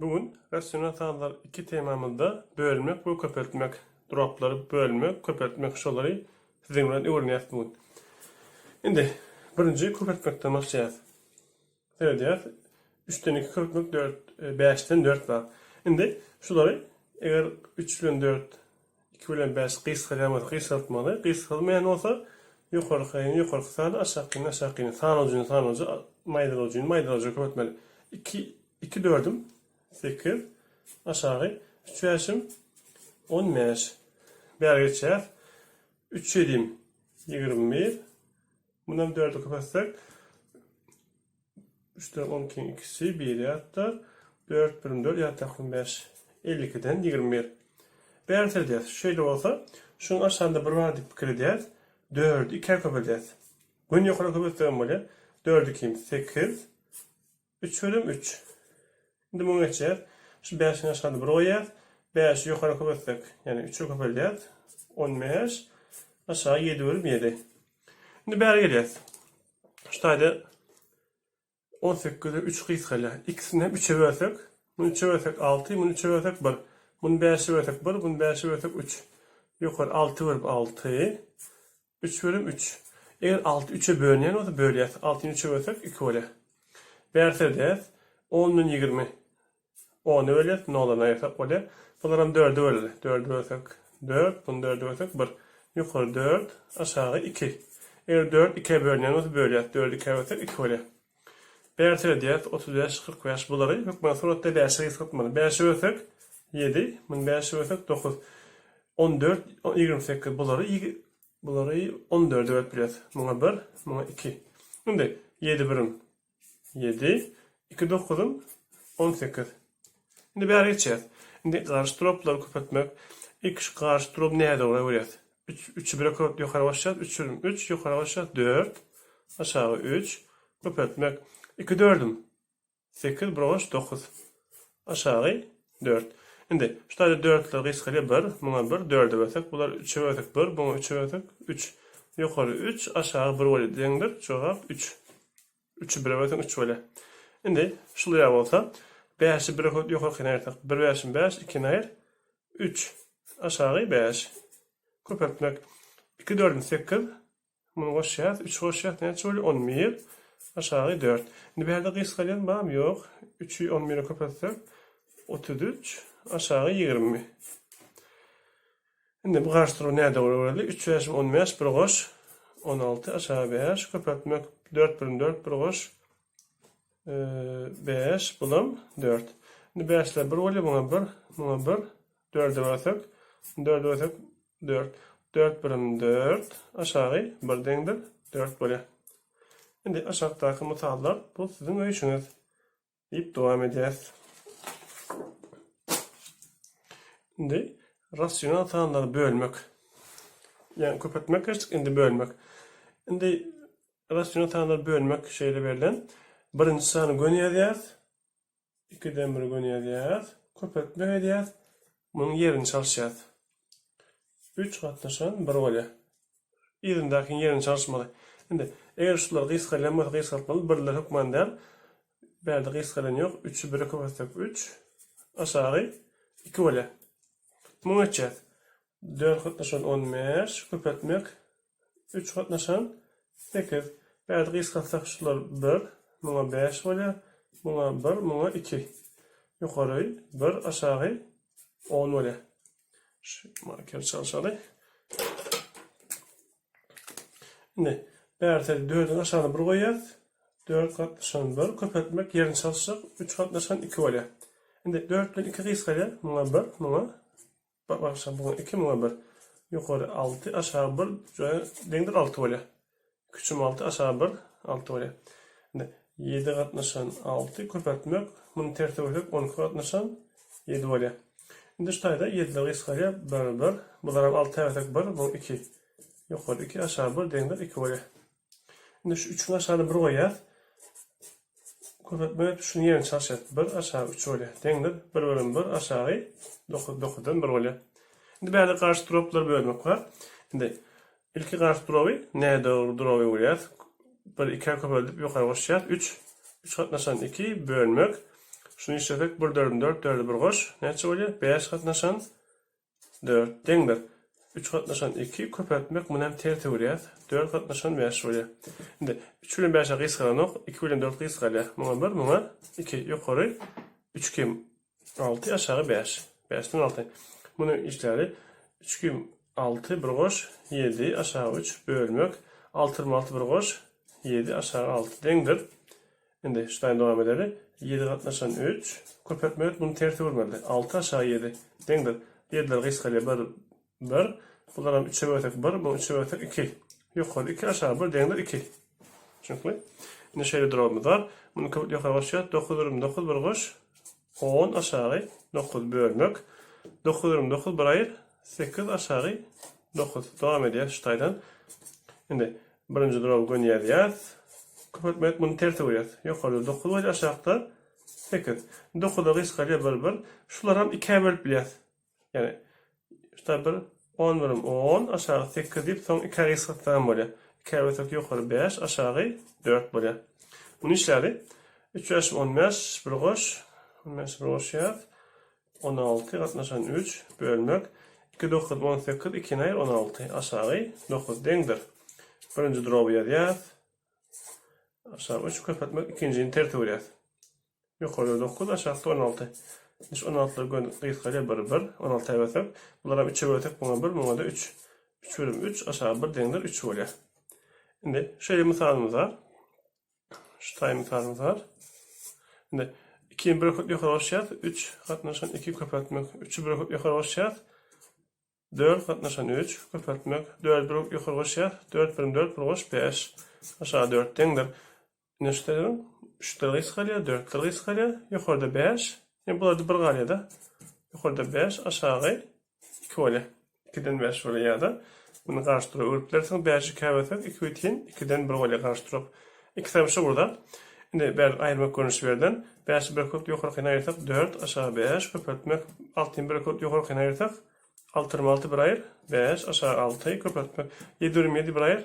Bu gün rasional sanlar iki temamyzda bölmek we köpeltmek, droblary bölmek, köpeltmek şolary siziň bilen öwrenýäs bu gün. Indi birinji köpeltmekden başlaýas. Seredýäs. Üçden iki köpeltmek dört, bäşden dört bar. Indi şulary eger üç bilen dört, iki bilen bäş gysgalýan bolsa gysgaltmaly, gysgalmaýan bolsa ýokarkyny ýokarky sany, aşakkyny aşakkyny, sanawjyny sanawja, maýdalawjyny maýdalawja köpeltmeli. Iki Iki dördüm, sekiz, aşagy, üç bäşim, 15. Bäri geçýäs. Üç ýedim, 21. Mundan dörde köpeltsek, üçden on ikiň ikisi, biri ýatda, dört birim dört, ýatda on bäş, 52-den 21. Bäri seredýäs. Şeýle bolsa, şunuň aşagynda bir bar diýip pikir edýäs. Dördi ikä köpeldýäs. Göni ýokary köpeltsegem bolýar. Dört ikim, sekiz. Üç bölüm üç. Indi muňa geçýäs. Şu bäşiň aşagyna bir goýýas. Bäşi ýokary köpeltsek, ýagny üçe köpeldýäs. 15. Aşagy ýedi bölüm ýedi. Indi bäri gelýäs. Şu taýda 18-e üç gysgalýar. Ikisini hem üçe bölsek, muny üçe bölsek alty, muny üçe bölsek bir. Muny bäşe bölsek bir, muny bäşe bölsek üç. Ýokary alty bölüp alty. Üç bölüm üç. Eger alty üçe bölünýän bolsa bölýäs. Altyny üçe bölsek iki bolýar. Bärse edýäs. Ondan 20. Ona bölýäs, noldan aýyrsak bolýar. Bularam dörde böleli. Dörde bölsek dört, muny dörde bölsek bir. Ýokary dört, aşagy iki. Eger dört ikä bölünýän bolsa bölýäs. Dördi ikä bölsek iki bolýar. Bärse edýäs. 35, 45 bulary hökman suratda bäşe gysgaltmaly. Bäşe bölsek ýedi, muny bäşe bölsek dokuz. 14, 28 bulary bulary 14-e bölüp bilýäs. Muňa 1, muňa 2. Indi 7 birim 7, 2 dokuzym 18. Indi bäri geçýäs. Indi garyş droblary köpeltmek. Ilki şu garyş drob nädogry görýäs. 3 3-i bire köpeltip ýokary goşýas. 3 birim 3, ýokary goşýas 4, aşagy 3 köpeltmek. 2 dördüm Sekiz, bir goş, dokuz. Aşagy, dört. Indi, şu taýda dörtler gysgalýar, bir, muňa bir, dörde bölsek, bular üçe bölsek, bir, muňa üçe bölsek, üç. Ýokary üç, aşagy bir bolýar, deňdir, jogap üç. Üçi bire bölseň, üç bolýar. Indi, şul ýa bolsa, bäşi bire köp ýokarkyny aýyrsak, bir bäşim bäş, ikini aýyr, üç. Aşagy bäş. Köpeltmek. Iki dördüm sekiz, Muny goşýas, üç goşýas, näçe bolýar? 11. Aşagy 4. Indi bu ýerde gysgalýan barmy? Ýok. 3-i 11-e köpeltsek, 33, aşagy 20. Indi bu garşylygy nädogry göreli? 3 bäşim 15, bir goş, 16, aşagy 5, köpeltmek 4 birim 4, bir goş, 5, bulam 4. Indi 5-ler 1 bolýar, muňa 1, muňa 1, 4-e bölsek, 4-e bölsek 4. 4 birim 4, aşagy 1 deňdir 4 bolýar. Indi aşakdaky mysallar bu siziň öý işiňiz diýip dowam edýäris. Indi rasional sanlary bölmek. Ýagny köpeltmek geçdik, indi bölmek. Indi rasional sanlary bölmek şeýle berlen. Birinji sany göni ýazýarys. Ikiden bir göni ýazýas. Köpeltmek edýäs. Munuň ýerini çalyşýas. Üç gatnaşan bir bolýar. Yzyndakyň ýerini çalyşmaly. Indi, eger şular gysgalýan bolsa gysgaltmaly, birler hökman däl. Bärde gysgalýan ýok. Üçi bire köpeltsek üç. Aşagy iki bolýar. Muňa geçýäs. Dört gatnaşan 15, köpeltmek üç gatnaşan sekiz. Bärde gysgaltsak şular bir, muňa bäş bolýar, muňa bir, muňa iki. Ýokary bir, aşagy on bolýar. Şu marker çalşaly. Indi bärde dördüň aşagyna bir goýýas. Dört gatnaşan bir, köpeltmek ýerini çalyşsak üç gatnaşan iki bolýar. Indi dört bilen iki gysgalýar, muňa bir, muňa Bagyşla buňa iki muňa bir. Ýokary alty aşagy bir deňdir alty bolýar. Iki üçem alty aşagy bir alty bolýar. Indi ýedi gatnaşan alty köpeltmek muny terse goýsak 12 gatnaşan ýedi bolýar. Indi şu taýda ýediler gysgalýar bir bir. Bularam alta bölsek bir bu iki. Ýokary iki aşagy bir deňdir iki bolýar. Indi şu üçüň aşagyna bir goýýas. Köpeltmek edip şunuň ýerini çalyşýas. Bir aşagy üç bolýar. Deňdir bir bölüm bir aşagy dokuz dokuzdan bir bolýar. Indi bärde garşy droblary bölmek bar. Indi ilki garşy droby nädogry droby öwürýäs. Bir ikä köpeldip ýokary goşýas. Üç. Üç gatnaşan iki bölmek. Şuny işlesek bir dördüm dört, dörde bir goş. Näçe bolýar? Bäş gatnaşan dört deňdir. Üç gatnaşan iki köpeltmek muny hem ters öwürýäs. Dört gatnaşan bäş bolýar. Indi üç bilen bäşe gysgalanok, iki bilen dört gysgalýar. Muňa bir, muňa iki. Ýokary üç kim alty, aşagy bäş. Bäşden alty. Muny işläli. Üç kim alty bir goş, ýedi, aşagy üç bölmek. Alty bir alty bir goş, ýedi, aşagy alty deňdir. Indi şu taýyn dowam edeli. Ýedi gatnaşan üç. Köpeltmek muny ters öwürmeli. Alty aşagy ýedi. Deňdir. Ýediler gysgalýar. Bir, bir. Bularam üçe bölsek bir, muny üçe bölsek iki. Ýokary iki, aşagy bir, deňdir iki. Düşnükli? Indi şeýle durumymyz bar. Muny köp ýokary goşýas. Dokuz bölüm dokuz bir goş. On aşagy dokuz bölmek. Dokuz bölüm dokuz bir aýyr. Sekiz aşagy dokuz. Dowam edýäs şu taýdan. Indi birinji droby göni ýazýas. Köpeltmek muny terse goýýas. Ýokarda dokuz bolýar, aşakda sekiz. Dokuza gysgalýar bir bir. Şularam ikä bölüp bilýäs. Ýagny şuda bir on bölüm on, aşagy sekiz diýip, soň ikä gysgaltsaň hem bolýar. Ikä bölsek ýokary bäş, aşagy dört bolýar. Muny işläli. Üç bäş on bäş bir goş. On bäş bir goşýas. 16 gatnaşan 3 bölmek 2 9 18 2 aýyr 16 aşagy 9 deňdir. Birinji droby ýazýas. Aşagy 3 köpeltmek ikinjini ters öwürýäs. Ýokarda 9 aşakda 16. Indi şu 16-lary göni gysgalýar 1 1 16 bölsek. Bularam 3-e bölsek muňa 1 muňa da 3. 3 bölüm 3 aşagy 1 deňdir 3 bolýar. Indi şeýle mysalymyz bar. Şu taý mysalymyz bar. Indi 2-ni bir köp ýokary goşýas, 3 gatnaşan 2 köpeltmek, 3-ü bir köp ýokary goşýas, 4 gatnaşan 3 köpeltmek, 4 bir köp ýokary goşýas, 4 birim 4 bir goş 5, aşagy 4 deňdir. Indi şu taýdan 3-ler gysgalýar, 4-ler gysgalýar, ýokarda 5, ýa bularda 1 galýar-da. Ýokarda 5, aşagy 2 bolýar. Ikiden bäş bolýar ýa-da muny garşy dura öwrüp bilersiň. Bäşi ikä bölsek, iki bütin ikiden bir bolýar garşy durup. Ikisem şu burada. Indi bäri aýyrmak görnüşi berlen. Bäşi bir köp ýokarkyny aýyrsak, dört, aşagy bäş, köpeltmek. Altyny bir köp ýokarkyny aýyrsak, alty alty bir aýyr, bäş, aşagy alty, köpeltmek. Ýedi bölüm ýedi bir aýyr,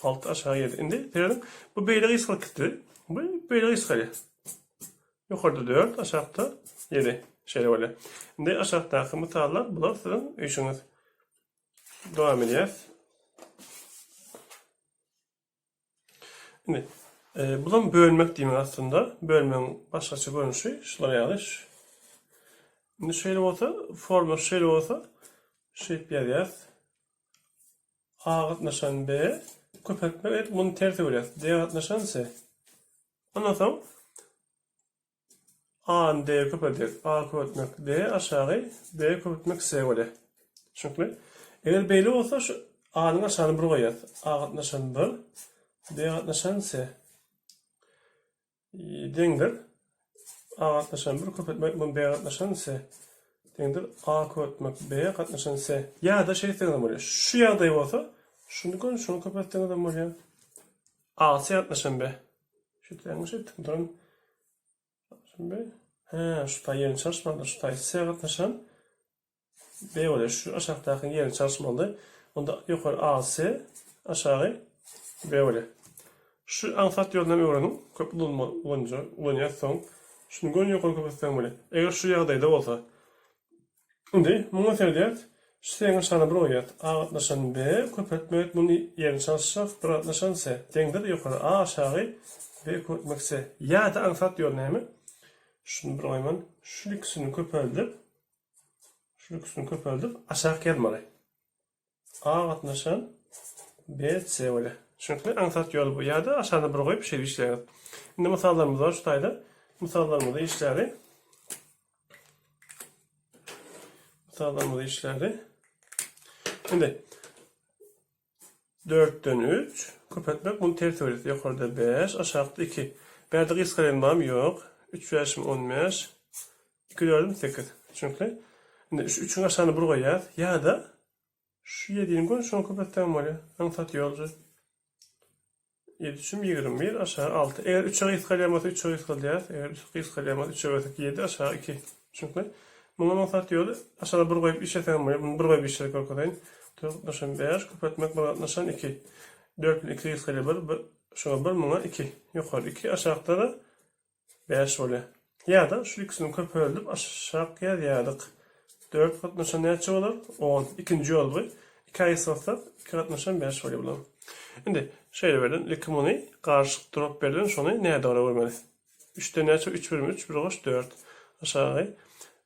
alty, aşagy ýedi. Indi serediň, bu beýle gysgalyp gitdi. Bu beýle gysgalýar. Ýokarda dört, aşakda ýedi. Şeýle bolýar. Indi aşakdaky mysallar bular siziň işiňiz. Dowam edýäris. Indi e, bulam bölmek diýmek aslynda. Bölmegiň başgaça görnüşi şular ýaly. Indi şeýle bolsa, forma şeýle bolsa, şeýdip ýazýarys. A gatnaşan B köpeltmek edip muny ters öwürýäris. D gatnaşan C. Ondan soň A-ny D-ye köpeldýäris. A köpeltmek D aşagy B köpeltmek C bolýar. Düşnükli? Eger beýle bolsa şu A-nyň aşagyny bir goýýas. A gatnaşan 1, B gatnaşan C. Deňdir. A gatnaşan 1 köpeltmek bu B gatnaşan C. Deňdir A köpeltmek B gatnaşan C. Ýa-da şeýtseňiz hem bolýar. Şu ýagdaý bolsa şuny gön şuny köpeltseňiz hem bolýar. A C gatnaşan B. Şu ýalňyş etdim duran. Şimdi he şu taý ýerini çalyşmalydyr. Şu taý C gatnaşan B bolýar. Şu aşakdaky ýerini çalyşmalydy. Onda ýokary A C, aşagy B bolýar. Şu aňsat ýolunam öwreniň. Köp ulanma ulanýa ulanýas soň. Şuny göni ýokary köpeltseň bolýar. Eger şu ýagdaýda bolsa. Indi muňa seredýäs. Şu S-iň aşagyna bir goýýas. A gatnaşan B, köpeltmek muny ýerini çalyşjak, bir gatnaşan S. Deňdir ýokary A aşagy B köpeltmek S. Ýa-da aňsat ýol näme? Şuny bir goýman, şu ikisini köpeldip, şu ikisini köpeldip aşak ýazmaly. A gatnaşan B C bolýar. Düşnükli? Aňsat ýol bu. Ýa-da aşagyna bir goýup şeýle işleýäňiz. Indi mysallarymyz bar şu taýda. Mysallarymyzy işläli. Mysallarymyzy işläli. Indi 4-den 3 köpeltmek muny ters öwürýäs. Ýokarda 5, aşakda 2. Bärde gysga barmy? Ýok. 3 5 15. 2 dördüm 8. Düşnükli? Indi şu 3-üň aşagyna bir goýýas. Ýa-da şu 7-ni gör, şony köpeltseň bolýar. Aňsat ýolja. 7 üçüm 21, aşagy 6. Eger 3-e gysgalýan bolsa 3-e gysgaldýas. Eger 3 gysgalýan bolsa 3-e bölsek 7, aşagy 2. Düşnükli? Muňa aňsat ýoly aşagyna bir goýup işleseň bolýar. Muny bir goýup işlesek görkezeýin. 4 gatnaşan 5, köpeltmek 1 gatnaşan 2. 4 bilen 2 gysgalýar 1, şuňa 1, muňa 2. Ýokary 2, aşakda-da 5 bolýar. Ýa-da şu ikisini köpeldip aşak ýazýardyk. 4 gatnaşan näçe bolar? 10. Ikinji ýol bu. 2 aýyrsak, 2 gatnaşan 5 bolýar bular. Indi şeýle berlen, ilki muny garyşyk durup berlen, şony nädogry görmeli. 3-den näçe? 3 bölüm 3, 1 goş 4. Aşagy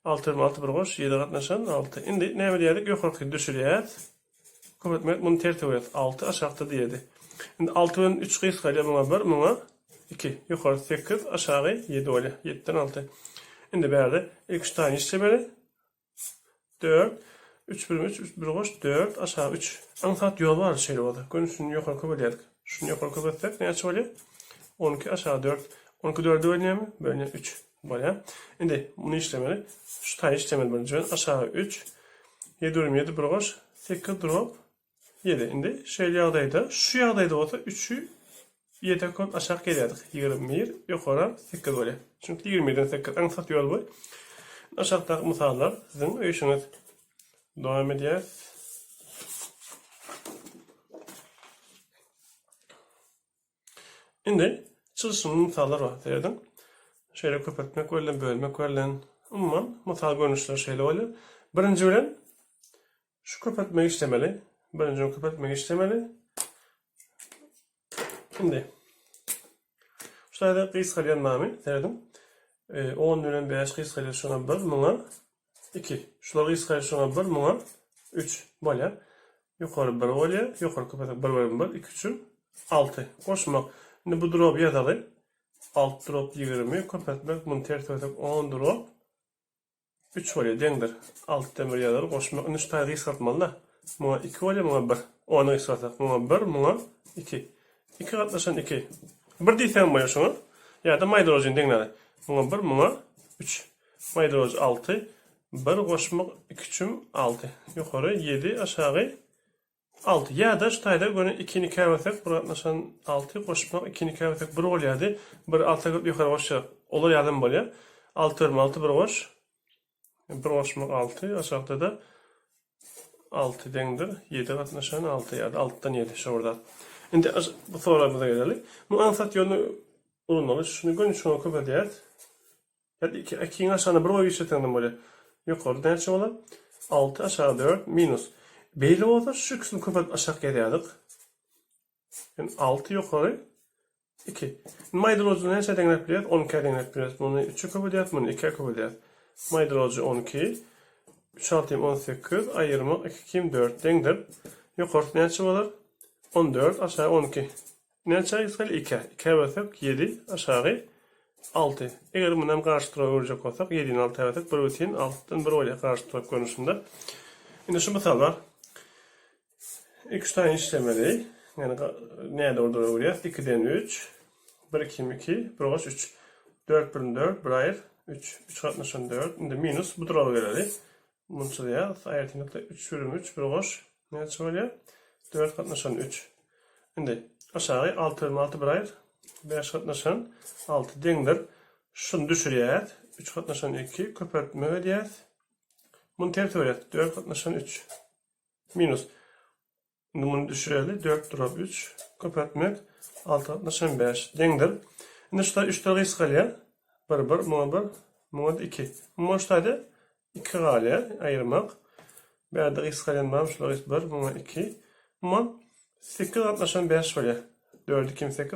6 bölüm 6, 1 goş 7 gatnaşan 6. Indi näme diýerdik? Ýokarky düşürýäs. Köpeltmek muny terse goýarys. 6 aşakda diýedi. Indi 6 bilen 3 gysgalýar muňa 1, muňa 2. Ýokary 8, aşagy 7 bolýar. 7-den 6. Indi bärde ilki şu taýyny işlemeli. 4, 3 bölüm 3, 3 bir goş 4, aşagy 3. Aňsat ýol bar şeýle bolsa. Göni şuny ýokary köpeldýärdik. Şuny ýokary köpeltsek näçe bolýar? 12 aşagy 4. 12 4-e bölünýärmi? Bölünýär 3 bolýar. Indi muny işlemeli. Şu taýy işlemeli birinji bilen. Aşagy 3. 7 bölüm 7 bir goş 8 drop 7. Indi şeýle ýagdaýda şu ýagdaýda bolsa 3-ü 7 köp aşak gelýärdik. 21 ýokara 8 bolýar. Çünki 21-den 8 aňsat ýol bu. Aşakdaky mysallar siziň öýşüňiz. Dowam edýäris. Indi çylşyrymly mysallar bar. Serediň. Şeýle köpeltmek berlen, bölmek berlen. Umuman, mysal görnüşleri şeýle bolýar. Birinji bilen şu köpeltmegi işlemeli. Birinji bilen köpeltmegi işlemeli. Indi şu taýda gysgalýan mamy, serediň. 10 bilen 5 gysgalýar, şoňa 1, muňa 2. Şular gysgalýar, şoňa 1, muňa 3 bolýar. Ýokary 1 bolýar, ýokary köpeltsek 1 bölüm 1, 2 üçin 6. Goşmak. Indi bu droby ýazaly. 6 drop 20, köpeltmek, muny ters bölsek 10 drop 3 bolýar, deňdir. Altdan bir ýazaly, goşmak. Indi şu taýy gysgaltmaly-da. Muňa 2 bolýar, muňa 1. Ony gysgaltsak, muňa 1, muňa 2. 2 gatnaşan 2. 1 diýseň bolýar şuňa. Ýa-da maýdalojyny deňläli. Muňa 1, muňa 3. Maýdalojy 6. 1 goşmak 2 üçin 6. Ýokary 7, aşagy 6. Ýa-da şu taýda göni 2-ni ikä bölsek, 1 gatnaşan 6 goşmak 2-ni ikä bölsek 1 bolýardy. 1 alta köp ýokary goşýar. Olar ýalam bolýar. 6 bölüm 6 1 goş. 1 goşmak 6 aşakda-da 6 deňdir. 7 gatnaşan 6 ýa-da 6-dan 7 şo bir zat. Indi bu soragymyza geleli. Bu aňsat ýoluny ulanmaly. Şuny göni şuňa köpeldýäris. Ýa-da iki, ikiň aşagyna bir goýup işleseňem bolýar. Ýokarda näçe bolar? 6 aşagy 4 minus. Beýle bolsa şu ikisini köpeltip aşak ýazýardyk. Ýöne 6 ýokary 2. Indi maýdalojyny näçä deňläp bilýäris? 12-ä deňläp bilýäris. Muny 3-e köpeldýäris, muny 2-ä köpeldýäris. Maýdalojy 12. 3 6 18 aýyrmak 2 kim 4 deňdir. Ýokarysy näçe bolar? 14 aşagy 12. Näçä gysgaly? Ikä. Ikä bölsek, ýedi, aşagy alty. Eger munam garşy tura öwürjek bolsak, ýedini alta bölsek, bir bütin altydan bir bolýar garşy tura görnüşinde. Indi şu mysal bar. Iki-üç sany işlemeli. Ýagny nädogry dura öwürýäs? Ikiden üç, bir ikim iki, bir goş üç. Dört birin dört, bir aýyr, üç. Üç gatnaşan dört. Indi minus bu duraga geleli. Muny çyzýas. Aýratynlykda üç bölüm üç bir goş. Näçe bolýar? 4 gatnaşan 3. Indi aşagy 6 bölüm 6 bir aýyr. 5 gatnaşan 6 deňdir. Şuny düşürýäs. 3 gatnaşan 2 köpeltmek edýäs. Muny ters öwürýäs. 4 gatnaşan 3 minus. Indi muny düşüreli. 4 drop 3 köpeltmek 6 gatnaşan 5 deňdir. Indi şu 3 de gysgalýar. 1 1 muňa 1 muňa 2. Muňa şu taýda 2 galýar aýyrmak. Bärde gysgalýan bar, şular 1, muňa 2. Muňa 8 gatnaşan 5 bolýar. 4 2 8.